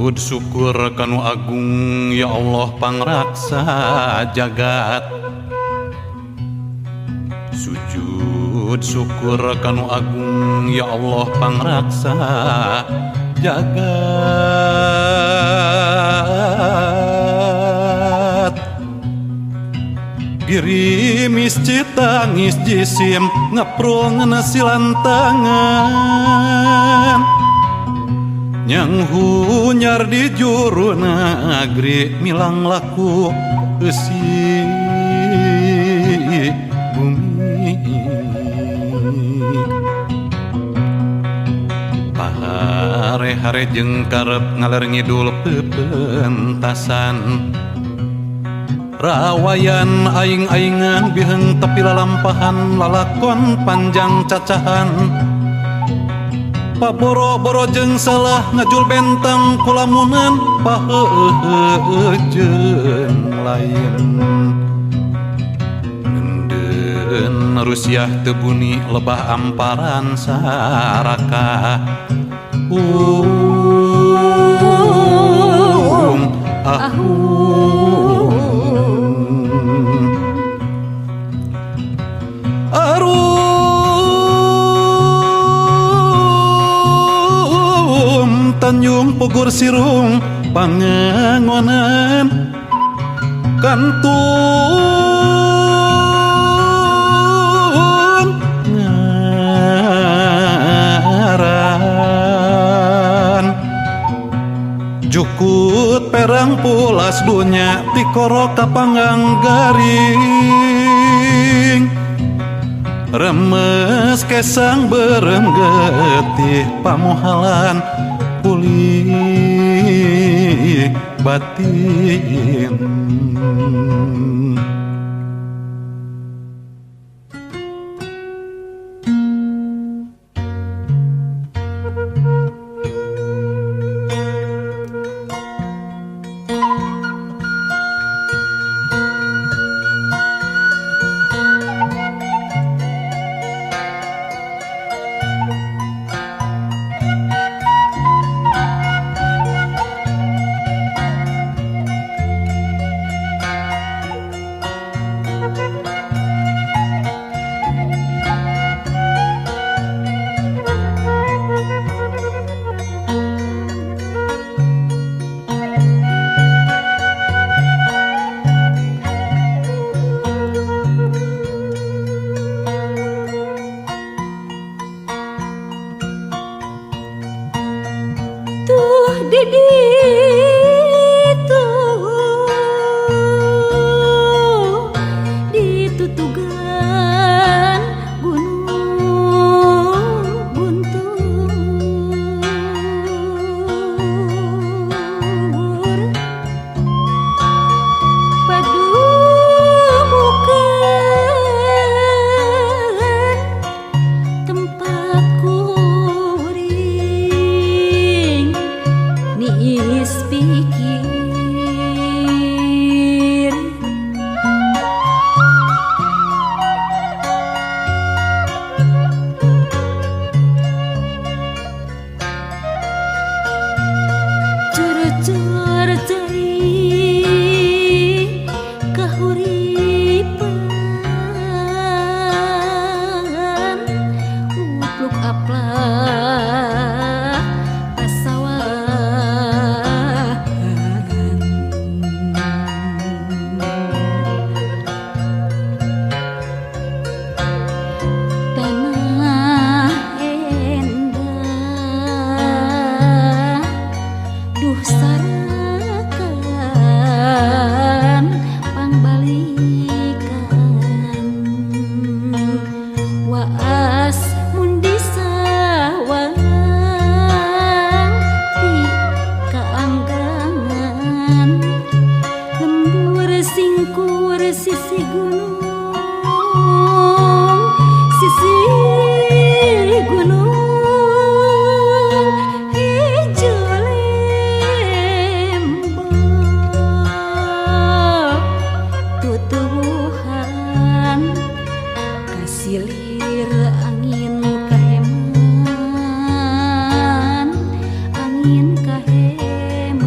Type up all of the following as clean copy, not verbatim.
Sujud syukur kanu agung ya Allah pangraksa jagat. Sujud syukur kanu agung ya Allah pangraksa jagat. Girimis citangis jisim ngeprul ngena silantangan. Nyang hunyar di juru nagri milang laku eusi bumi. Pahare-hare jeung karep ngaler ngidul pepentasan. Rawayan aing-aingan biheng tepi lalampahan lalakon panjang cacahan. Paboro-boro jeung salah ngajul bentang kulamunan paheuheuh jeung lain. Ngeundeun Rusiah teu buni lebah amparan saraka. Ahung. Arum Tanjung Pugur Sirung pangangonan kantun ngaran. Jukut perang pulas dunya tikoro kapanggang garing. Remes kesang berem getih pamohalan pulih batin. Ditutugan gunung guntur padubukan tempat kuring niis pikir. Cur-cur cai kahuripan upluk aplah pasawahan. Tanah endah duh sarakan pangbalikan waas mun disawang ti kaanggangan lembur singkur sisi gunung sisi gunung hejo lembok tutuwuhan kasilir angin kaheman angin kaheman.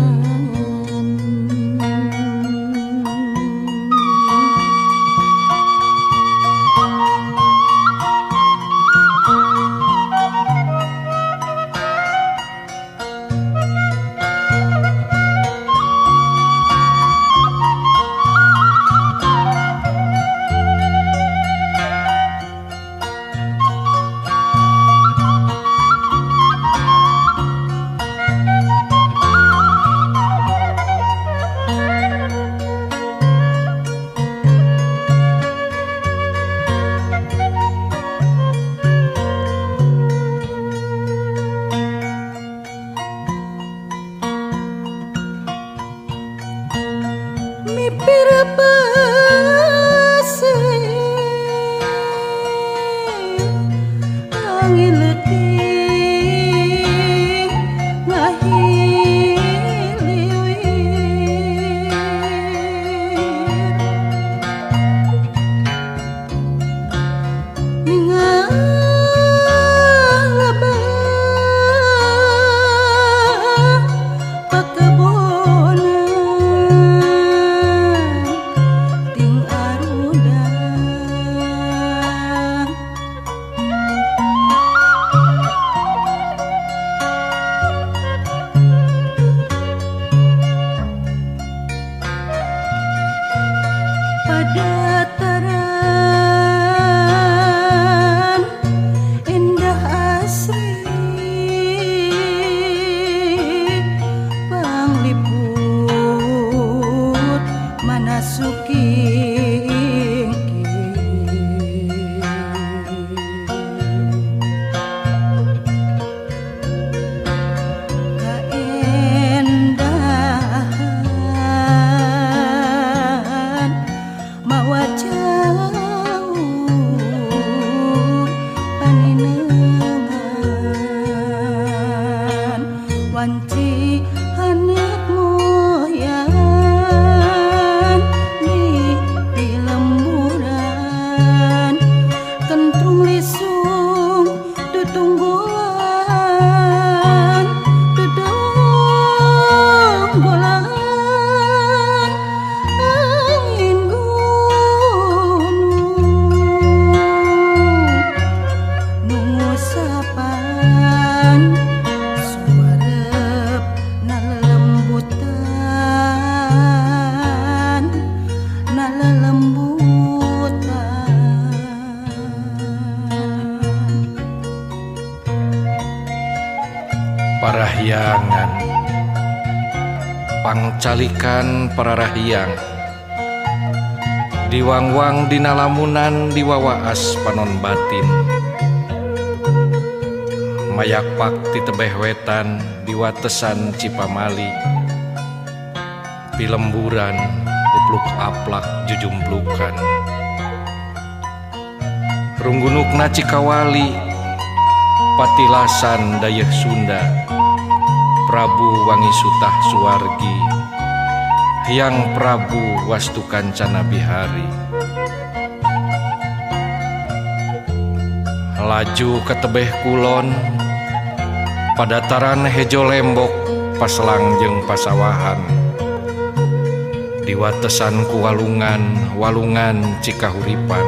Padataran indah asri pangliput manasuki. Kaendahan mawa jauh paninengan wanci haneut moyan di pilemburan kentrung lisung tutunggulan tutunggulan angin gunung nungusapan sumarep nalelembutan nalelembutan. Parahyangan pangcalikan pararahyang diwangwang dina lamunan diwawaas panon batin mayakpak ti tebeh wetan diwatesan Cipamali pilemburan upluk aplak jujumblukan runggunukna Cikawali patilasan dayeuh Sunda Prabu Wangi Sutah Suwargi Hyang Prabu Wastu Kancana Bihari laju ke tebeh kulon padataran hejo lembok paselang jeung pasawahan diwatesan ku walungan walungan Cikahuripan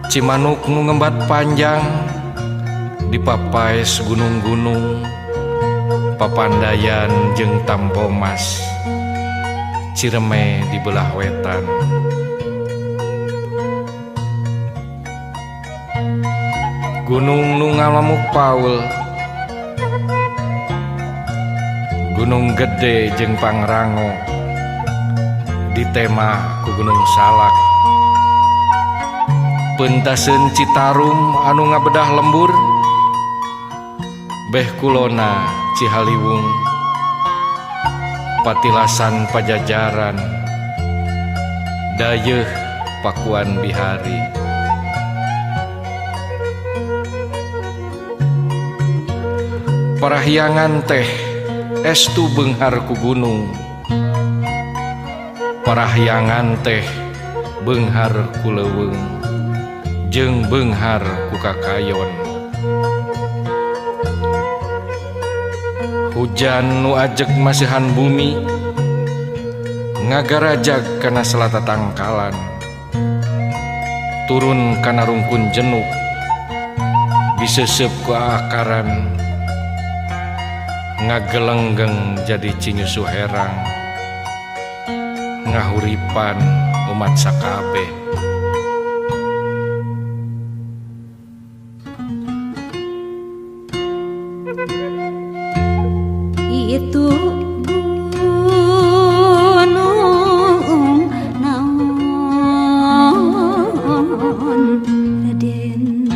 Cimanuk nu ngembat panjang dipapaes gunung-gunung papandayan jeung Tampomas Cireme di belah wetan gunung nu ngalamuk paul Gunung Gede jeung Pangrango ditema ku Gunung Salak pentaseun Citarum anu ngabedah lembur beh kulona Cihaliwung patilasan Pajajaran dayeuh Pakuan Bihari. Parahyangan teh estu beunghar ku gunung Parahyangan teh beunghar ku leuweung jeung beunghar ku kakayon hujan nu ajeg masihan bumi ngagarajag kana selata tangkalan turun kana rungkun jenuk diseseup ku aakaran ngagelenggeng jadi cinyusu herang ngahuripan umat sakabeh. Itu gunung naon Raden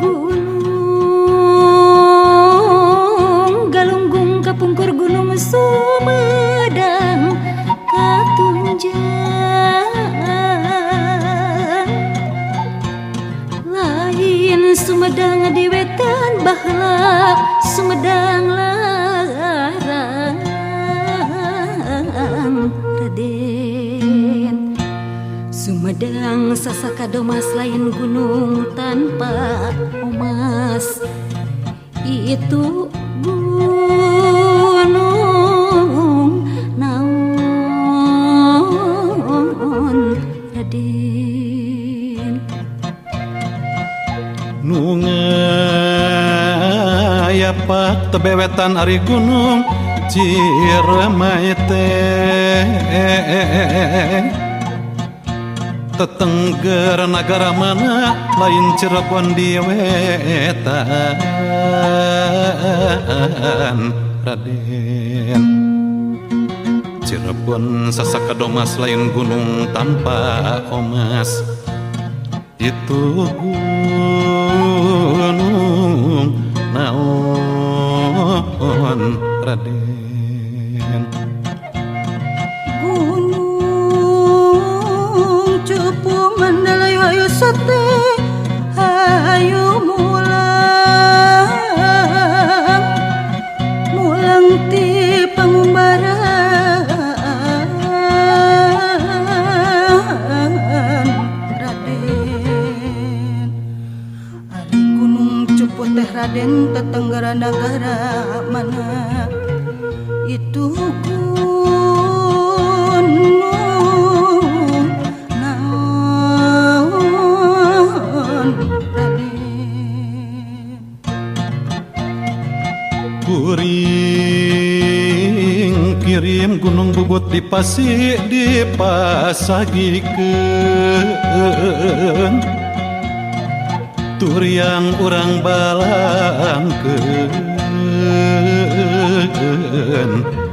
Gunung Galunggung kapungkur Gunung Sumedang katunjang lain Sumedang di wetan baheula Sumedang larang Raden Sumedang sasaka domas lain gunung tanpa omas itu gunung naon Raden Nu ngayapak tebewetan ari gunung Ciremai teh tetengger nagara mana lain Cirebon di wetan Raden. Cirebon sasaka domas lain gunung tanpa omas itu gunung naon Raden. Gunung Cepu Mandalayu ayu sate ayu mulang mulang ti pangumbaran Raden. Ari Gunung Cepu teh Raden tetenggara nagara mana itu gunung naon Raden. Kuring kirim gunung bubut di pasi dipasagikeun turiang urang balangkeun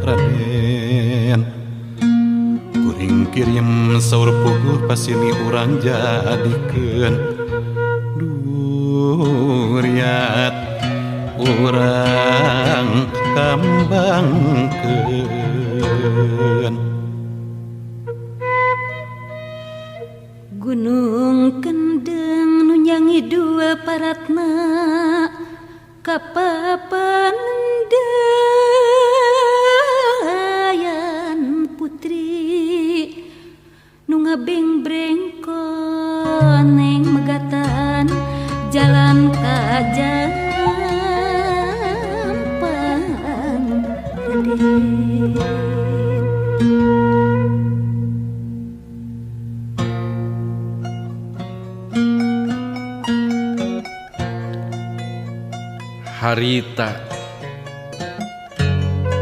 Raden. Kuring kirim saur puguh pasini urang jadikeun duriat urang kambangkeun. Gunung Kendeng nu nyangi dua paratna kapapandayan putri nu ngabengbreng koneng megatan jalan ka Jampang Raden. Harita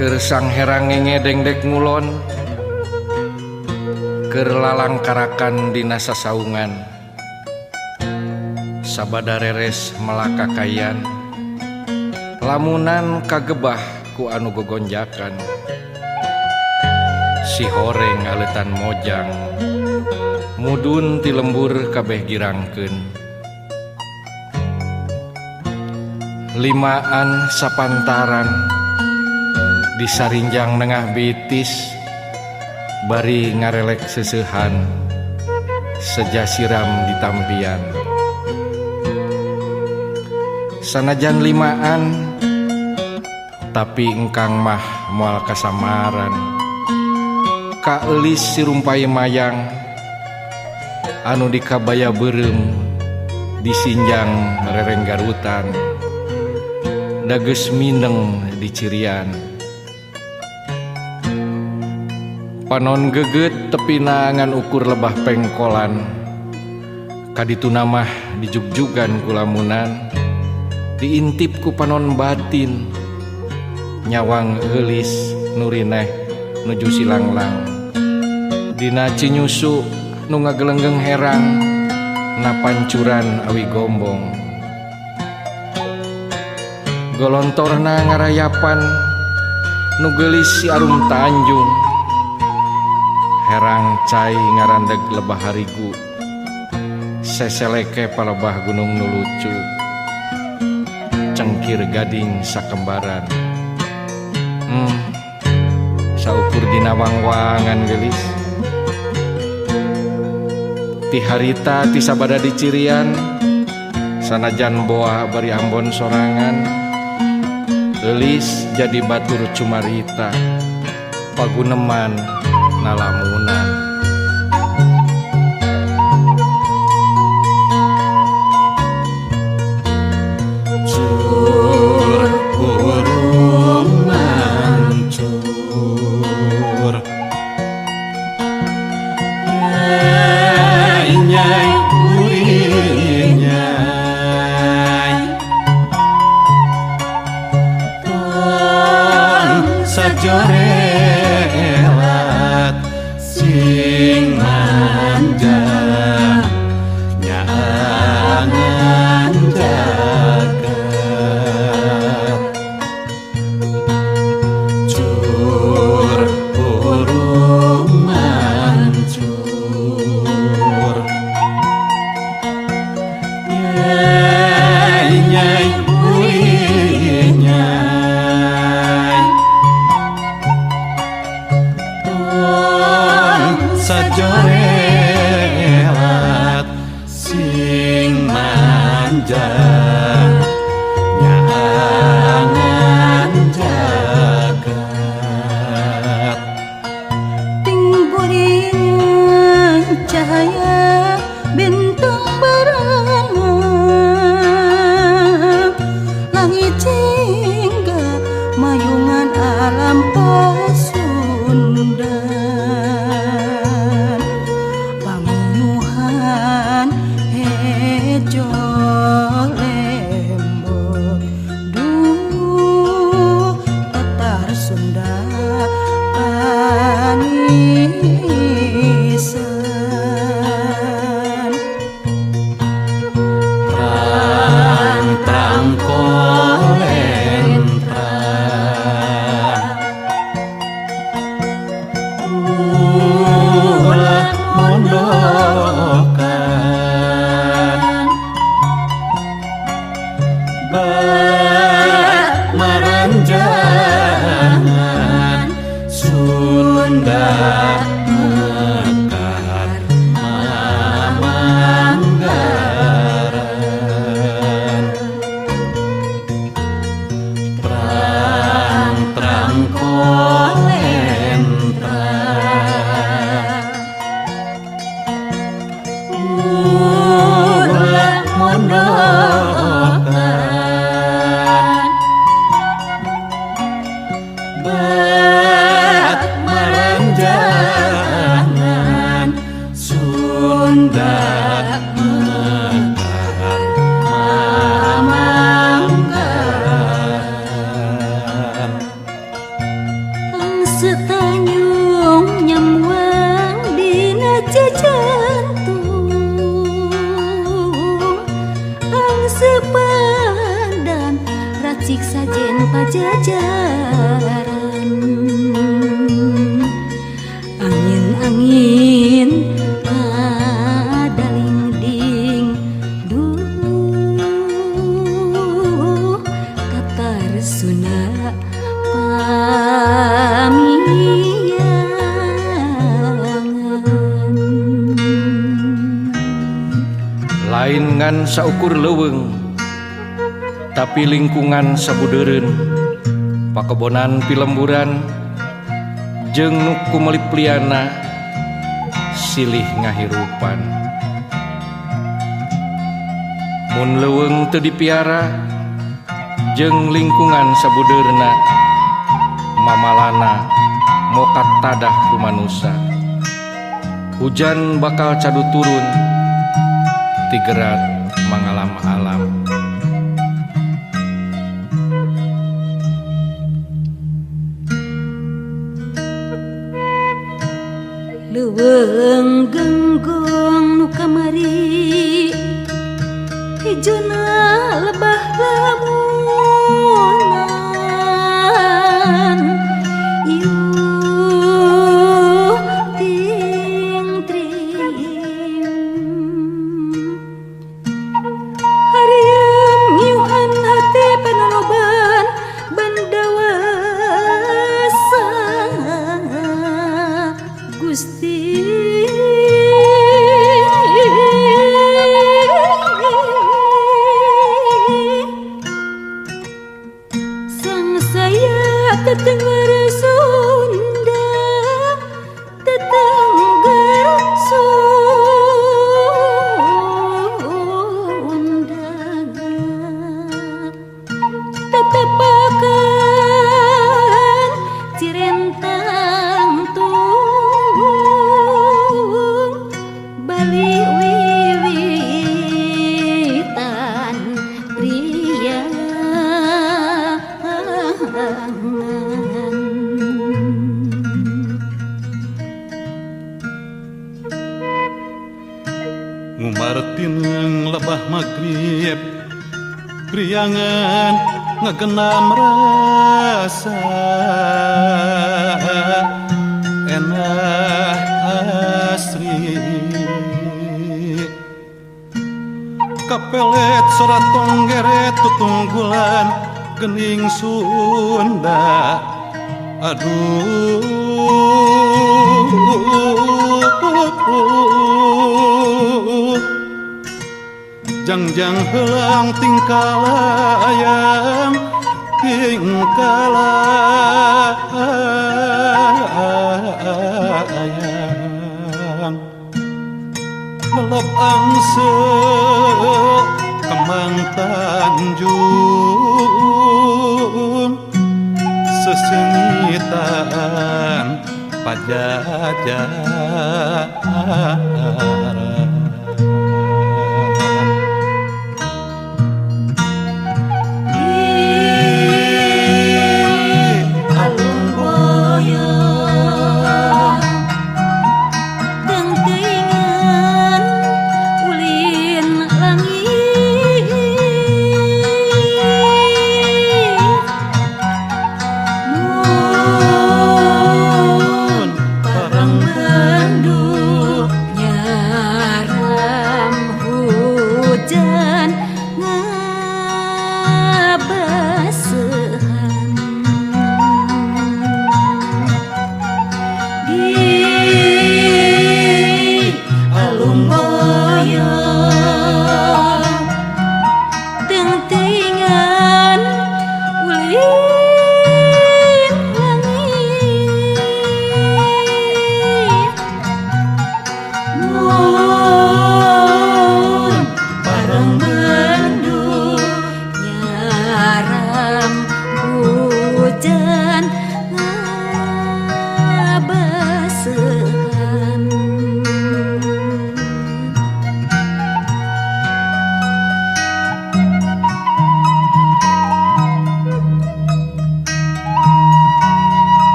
keur sangherang ngenge dengdek ngulon keur lalangkarakan dina sasaungan sabada reres melakakayan lamunan kagebah ku anu gogonjakan si horeng aleutan mojang mudun ti lembur kabeh girangkeun limaan sapantaran disarinjang nengah bitis bari ngarelek seseuhan seja siram ditampian sanajan limaan tapi engkang mah moal kasamaran kaeulis sirumpai mayang anu dikabaya beureum disinjang rereng garutan dages mindeng di cirian panon geget tepina ngan ukur lebah pengkolan kadituna mah dijugjugan ku lamunan diintip ku panon batin nyawang eulis nurineh nuju silanglang dina cinyusu nu ngagelenggeng herang napancuran awi gombong golontorna ngarayapan nu geulis si arum tanjung herang cai ngarandeg lebah harigu seseleke palebah gunung nu lucu cengkir gading sakembaran saukur dina wangwangan geulis ti harita ti sabada dicirian sanajan boa bari ambon sorangan Eulis jadi batur cumarita paguneman nalamunan. Cur burung mancur nyai nyai nyai Sajorelat sing manja nyaangan jagat cur burung mancur nyai nyai bui nyai tong sajorelat sing manja nyaangan jagat Ting buringan cahaya bintang barangan langit jingga mayungan alam Pasundan pangunuhan hejo lembok duh tatar Sunda panisan Trang-trang kolentrang ulah mondokan bak maranjangan Sunda mekar mamanggaran Trang-trang kolentrang ulah mondokan bak maranjangan Sunda mekar mamanggaran Setanyung nyamwang dina jajantung ang sepandan racik sajen pajajaran angin-angin adaling-ding duh tatar Sunda pamiangan. Lain ngan saukur leuweung tapi lingkungan sabudeureun pakebonan pilemburan jeung nu kumelipliana silih ngahirupan. Mun leuweung teu dipiara jeung lingkungan sabudeurna mamalana mokat tadah ku manusa. Hujan bakal cadu turun tigerat mangalam-alam. Leuweung genggong nu kamari hijona lebah lamunan iuh ting tring hariem ngiuhan hate panoloban bandawasa Gusti Sang saya tetengger Sunda tetengger Sunda tetepakan cirentang tung bali wiwitan priangan. Rineung lebah magrib priangan ngegenam rasa enah asri kapelet sora tonggeret tutunggulan gening Sunda aduh jangjang helang tingkalayang tingkalayang lelop angse kemang Tanjung sesengitan Pajajaran.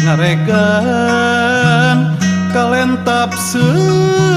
Ngaregan kalentap seureuy.